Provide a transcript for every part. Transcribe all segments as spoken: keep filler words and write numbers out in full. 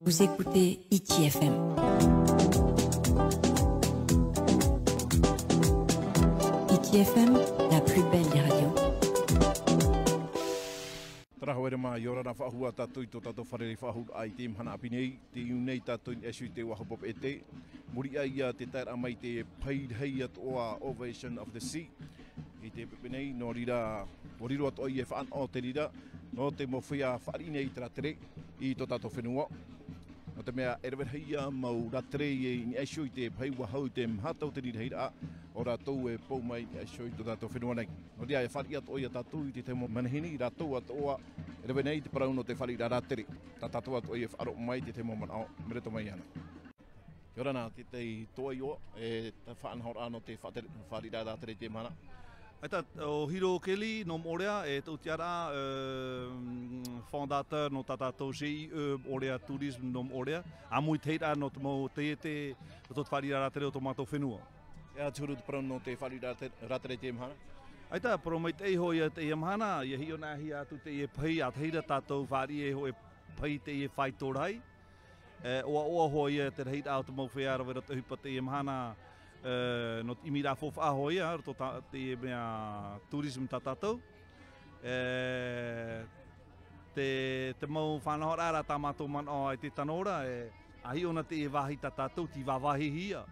Vous écoutez Hiti F M. Hiti F M, la plus belle des radios. Tarahu ere mā, ʻia ora na faʻahou tātou i tō tātou fārereiraʻa i teie mahana ʻāpī nei, tei ʻō nei tātou i niʻa iho i te vāhi ʻohipa papeʻete. Muri aʻe i te taeraʻa mai te pahi rahi atoʻa Ovation of the Sea. I te poʻipoʻi nei, nō reira, ʻua riro atoʻa ïa e faʻanaho te reira, nō te mau feiā fāriʻi nei i te rātere i tō tātou fenua. Nō te mea, e rave rahi ïa mau rātere i niʻa iho i te pahi ʻua hau i te maha tau te reira, ʻo rātou e pou mai i niʻa iho i tō tātou fenua nei. Nō reira, e fāriʻi atoʻa ïa tātou i te tahi mau manihini, rātou atoʻa e rave nei te parau nō te fāriʻiraʻa rātere. Tā tātou atoʻa ïa e faʻaroʻo mai i te tahi mau manaʻo, mai roto mai iāna. ʻIa ora na, te, te tahi atoʻa ïa, e, te faʻanahoraʻa nō te fātere-, fāriʻiraʻa rātere i teie mahana. ʻAita, ʻo Hiro Kelly, nō Moʻorea, e tōʻu tiʻaraʻa, e, fondateur nō tā tātou C I E Moʻorea Tourism nō Moʻorea, ʻāmui i te reira nō te mau taiete, nō te fāriʻiraʻa rātere o tō mātou fenua. E aha te huru te parau nō te fāriʻiraʻa rātere, rātere i teie mahana? ʻAita, parau maitaʻi hoʻi ïa teie mahana, ʻia hiʻo-anaʻe-hia atu teie pahi, ʻa tahi ra tātou fāriʻi e hōʻē pahi teie faito rahi. E, ʻoaʻoa hoʻi ïa te rahiraʻa o te mau feiā rave ra i te ʻohipa teie mahana, e, nō te ʻimiraʻa faufaʻa hoʻi ïa, roto tā, teie mea tourism tā tātou. E, te, te mau faʻanahoraʻa rā tā mātou manaʻo ʻaita tano ra, e, ʻa hiʻo na teie vāhi tā tātou, tei vāvāhihia,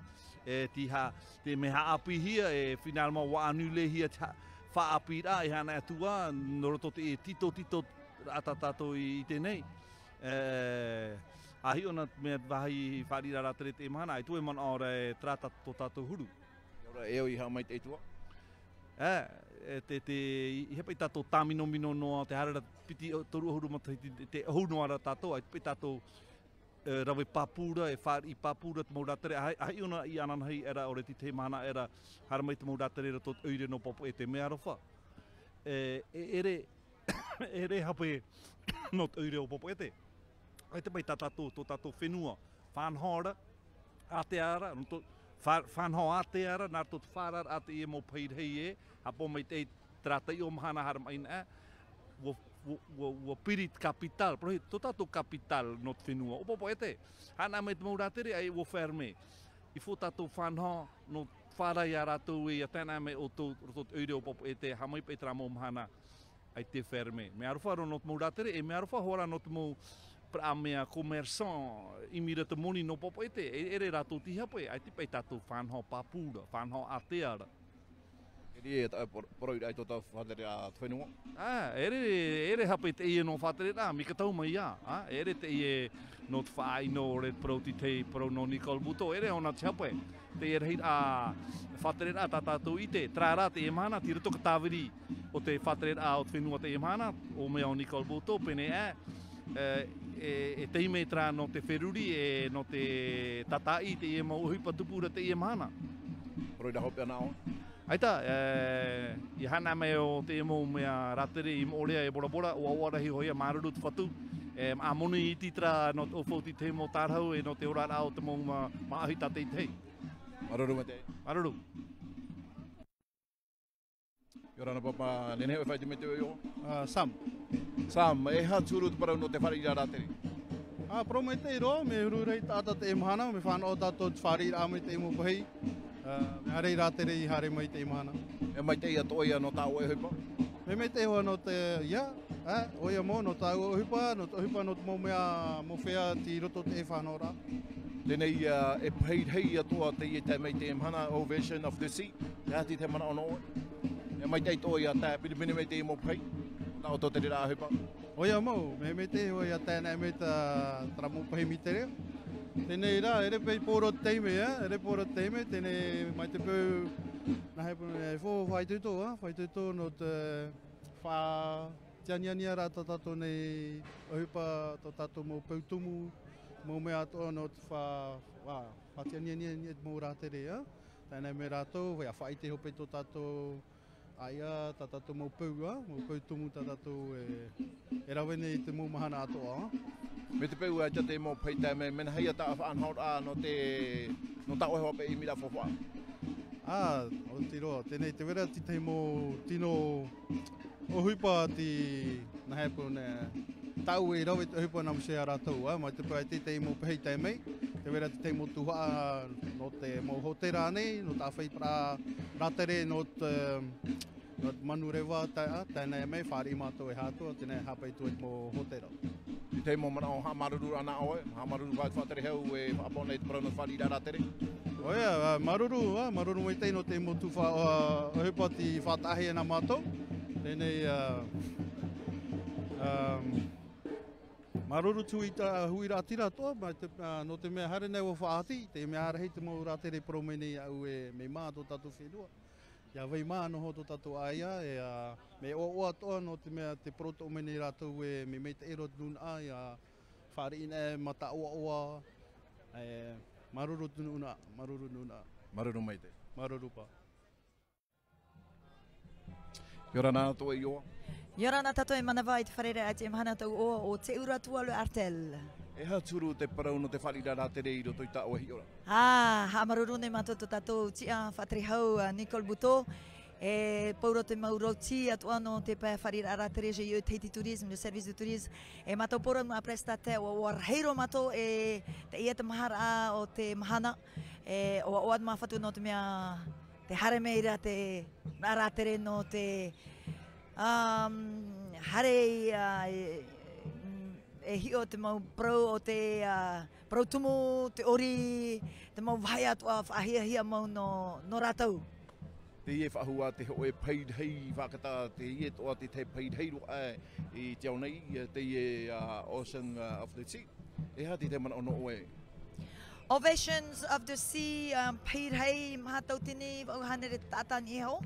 e, tei ha-, tei mea haʻapiʻihia, e, finalement ʻua annuler-hia te ha-, faʻaʻāpīraʻa, e haʻanaʻe atu ā, nō roto teie tītotitoraʻa tā tātou i, i teie nei. E, ʻa hiʻo na mea vāhi fāriʻiraʻa rātere i teie mahana, ʻaita e manaʻo ra e terā tā tō tātou huru. ʻIa ora, e au i haʻamaitaʻi atu ā. E, e, te, te, i, ʻeiaha paʻi tātou tāminomino noa, te haere ra piti, toru ʻahuru matahiti, te, te ʻahu noa ra tātou, ʻaita paʻi tātou, e, rave pāpū ra, e fāriʻi pāpū ra te mau rātere, ʻa, ʻa hiʻo na i ananahi aʻera, ʻaore i te tahi mahana aʻera, haere mai te mau rātere ra tō te ʻoire nō Papeʻete, mea aroha. E, e, ʻere, ʻere hape nō te ʻoire o Papeʻete. ʻAita paʻi tā tātou, tō tātou fenua, faʻanaho ra, ātea ra, nō tō, fa-, faʻanaho ātea ra, nā roto i te fāraraʻa teie mau pahi rahi ē, haʻapaʻo mai te, terā taiʻo mahana haere mai na, ʻua, ʻua, ʻua, ʻua piri te capitale, parau hia, tō tātou capitale nō te fenua, ʻo Papeʻete. Haʻanaʻe mai te mau rātere, ʻaita ʻua fermer. Il faut tātou faʻanaho, nō fārerei iā rātou ē, ʻia tae anaʻe mai ʻoutou, roto i te ʻoire o Papeʻete, haʻamau paʻi terā mau mahana, ʻaita e fermer. Mea aroha roa nō te mau rātere, e mea aroha hoʻi rā nō te mau, parau mea commerçant, ʻimi ra te moni nō Papeʻete, e, ʻere rātou tei hape, ʻaita paʻi tātou faʻanaho pāpū ra, faʻanaho ātea ra. E riro e tā, por-, poroʻi ra i tō tātou fātereraʻa fenua. Ā, ʻere, ʻere hape teie nō fātereraʻa, mea ka tau mai ā, ā, ʻere teie nō te faʻaʻino ʻore te parau tei te parau nō Nicole Bouteau, ʻere ʻōna te hape. Teie rahi, ā, fātereraʻa tā tātou i ʻite, terā rā teie mahana, tei roto i te tāviri o te fātereraʻa o te fenua teie mahana, ʻōmea ʻo Nicole Bouteau, pēnei aʻe, e, e, e tahi mai terā nō te feruri, e nō te tātaʻi i teie mau ʻohipa tupu ra teie mahana. Poroʻi ra hope ana ʻoe. ʻAita, e, ʻia haʻanaʻe mai ʻo teie mau mea rātere i Moʻorea e Bora Bora, ʻoaʻoa rahi hoʻi ā, māuruuru te Fatu, e, ʻa moni iti terā nō te ʻaufau i te tahi mau tārahu, e nō te oraraʻa o te mau mā-, māʻohi tātaʻitahi. Māuruuru maitaʻi. Māuruuru. ʻIa ora na pāpā, nehenehe ʻoe e faʻaʻite mai te iʻoa? Ā, Sam. Sam, e aha te huru te parau nō te fāriʻiraʻa rātere? Ā, parau maitaʻi roa, mea huru rahi taʻata teie mahana, mea fānaʻo tātou te fāriʻiraʻa mai teie mau pahi. Ā, mea haere rātere i haere mai teie mahana. E maitaʻi atoʻa ïa nō tā ʻoe ʻohipa? Mea maitaʻi hoʻi nō te, ïa, ā, ʻoia mau, nō tāua ʻohipa, nō te ʻohipa, nō te mau mea, mau feiā tei roto i te fānaʻoraʻa. Teie nei, ā, e pahi rahi atoʻa teie i tae mai teie mahana, Ovation of the Sea. E aha te manaʻo nō ʻoe? E maitaʻi atoʻa ïa tae pinepine mai teie mau pahi, tā ʻoutou terā ʻohipa. ʻOia mau, mea maitaʻi hoʻi ʻia tae anaʻe mai tā, terā mau pahi mītere. Teie nei rā, ʻere paʻi poro te taime, ā, ʻere poro te taime, teie nei mai te peu, nā hea pū, e, fo-, faʻaitoito, ā, faʻaitoito nō te faʻatianianiaraʻa tā tātou nei ʻohipa, tō tātou mau peu tumu, mau mea atoʻa nō te fa-, fa-, faʻatianiania te mau rātere, ā. Tae anaʻe mai rātou, ʻia faʻaʻite hope tō tātou ʻāiʻa, tā tātou mau peu, ā, mau peu tumu tā tātou e, e rave nei i te mau mahana atoʻa, ā. Mai te peu, ā, ʻaita te mau pahi tae mai, mea nāhea tā faʻanahoraʻa nō te, nō tā ʻoe hoʻi paʻi ʻimiraʻa faufaʻa? Ā, ʻo te roa, teie nei te vera te tahi mau tino ʻohipa tei, nā hea pū nei, Tāʻu e rave te ʻohipa nā mua iā rātou, ā, mai te peu ʻaita i mau pehe i tae mai, tē vai ra te tahi mau tuhaʻa nō te mau hōtēra nei, nō te ʻāfaʻi parau rātere, nō te, nō te manureva, tā, ā, teie nei mai, fāriʻi mātou e hāʻatua, teie nei haʻapaʻo atu i te mau hōtēra. Te tahi mau manaʻo, haʻamāuruuru ana ʻoe, haʻamāuruuru paʻi i te faʻatere hau e faʻapaʻo nei i te parau nō te fāriʻi rātere. ʻOia, ā, māuruuru, ā, māuruuru maitaʻi nō te mau tuhaʻa, ā, ʻohipa tei faʻataʻahia nā mātou. Teie nei, ā, ā, māuruuru te huiraʻatira atoʻa, mai te, ā, nō te mea haere nei ʻua faʻahiti, te mea rahi te mau rātere e parau mai nei iāʻu ē mea mā tō tātou fenua. ʻIa vai mā noa tō tātou ʻāiʻa, e, ā, mea ʻoaʻoa atoʻa nō te mea tē parau atoʻa mai nei rātou ē mea maitaʻi roa te nūnaʻa, ʻia fāriʻi nei mata ʻoaʻoa, e, māuruuru te nūnaʻa, māuruuru nūnaʻa. Māuruuru maitaʻi. Māuruuru paʻi. ʻIa ora na atoʻa Ioa. ʻIa ora na tātou e manava i te fārereiraʻa i teie mahana tō ʻoe ʻo Te Uratua Le Artel. E aha te huru te parau nō te fāriʻi rātere i roto i tā ʻoe hiʻoraʻa? Ā, haʻamāuruuru nei mātou tō tātou tiʻa faʻatere hau, ā, Nicole Buteau. E pau roa te mau rautī atoʻa nō te pae fāriʻiraʻa rātere, G I E Tahiti Tourisme, le service de tourisme. E mātou pau roa nō te prestataire, ʻua, ʻua rahi roa mātou e teie te maharaʻa o te mahana. E ʻoaʻoa te mau fatu nō te mea tē haere mai ra te rātere nō te, um, haere, ā, e, e hiʻo te mau parau o te, ā, parau tumu, te ʻori, te mau vāhi atoʻa faʻahiahia mau nō, nō rātou. Teie e faʻahou ā te hōʻē pahi rahi, faʻakata teie atoʻa te tahi pahi rahi roa aʻe i te ao nei, teie, ā, Ocean, ā, of the Sea. E aha te tahi manaʻo nō ʻoe? Ovations of the Sea, um, pahi rahi, maha tauatini, vaʻu hānere taʻata i niʻa iho.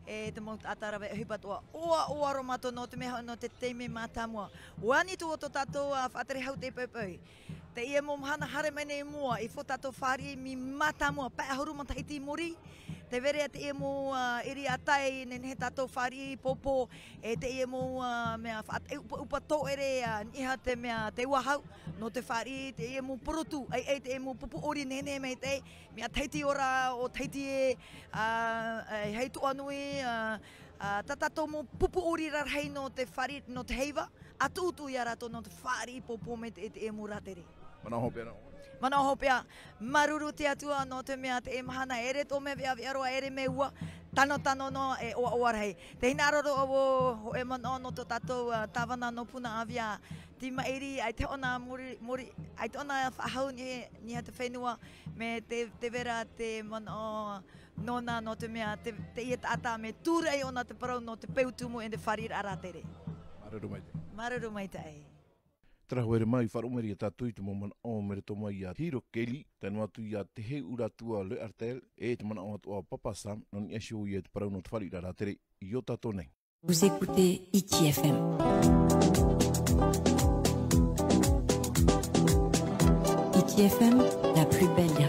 E te mau taʻata rave ʻohipa atoʻa. ʻOaʻoa roa mātou nō te mea hoʻi nō te taime mātāmua. ʻUa ani atu tō tātou, ā, faʻatere hau tei poʻipoʻi. Teie mau mahana haere mai nei i mua, i fō tātou fāriʻi mea mātāmua, pae ʻahuru matahiti i muri. Tē vai ra teie mau, ā, ʻiriā tai, nehenehe tātou fāriʻi, pōpō, e teie mau, ā, mea faʻataʻeupaʻupa tōʻere, ā, i niʻa i te mea tē ua hau, nō te fāriʻi, teie mau purotu, ʻaita, ʻaita, teie mau pupu ʻori nehenehe maitaʻi, mea Tahiti ora, ʻo Tahiti ē, ā, ā, hei tuʻa nui, ā, ā, tā tātou mau pupu ʻori rarahi nō te fāriʻi, nō te heiva, ʻa tuʻutuʻu ia rātou nō te fāriʻi pōpō mai te, teie mau rātere. Manaʻo hopeʻa nō ʻoe. Manaʻo hopeʻa, māuruuru te Atua nō te mea teie mahana ʻere tō mea veʻaveʻa roa, ʻere mea ua, tano, tano noa, e ʻoaʻoa rahi. Tē hinaʻaro roa vau hōʻē manaʻo nō tō tātou, ā, tāvana nō Punaʻauia, Timaʻiri, ʻaita ʻōna muri, muri, ʻaita ʻōna faʻahou i niʻa, i niʻa i te fenua, mea tē, tē vai ra te manaʻo nōna nō te mea te, teie taʻata mea tūraʻi ʻōna te parau nō te peu tumu e te fāriʻiraʻa rātere. Māuruuru maitaʻi. Māuruuru maitaʻi. Terā hoʻi, haere mai, faʻaroʻo mai ra tātou i te mau manaʻo mai roto mai iā Hiro Kelly, tae noa atu iā Te Uratua Le Artel, e te manaʻo atoʻa a Papa Sam, nō niʻa iho ia i te parau nō te fāriʻiraʻa rātere i ō tātou nei. Vous écoutez Hiti F M. Hiti F M, la plus belle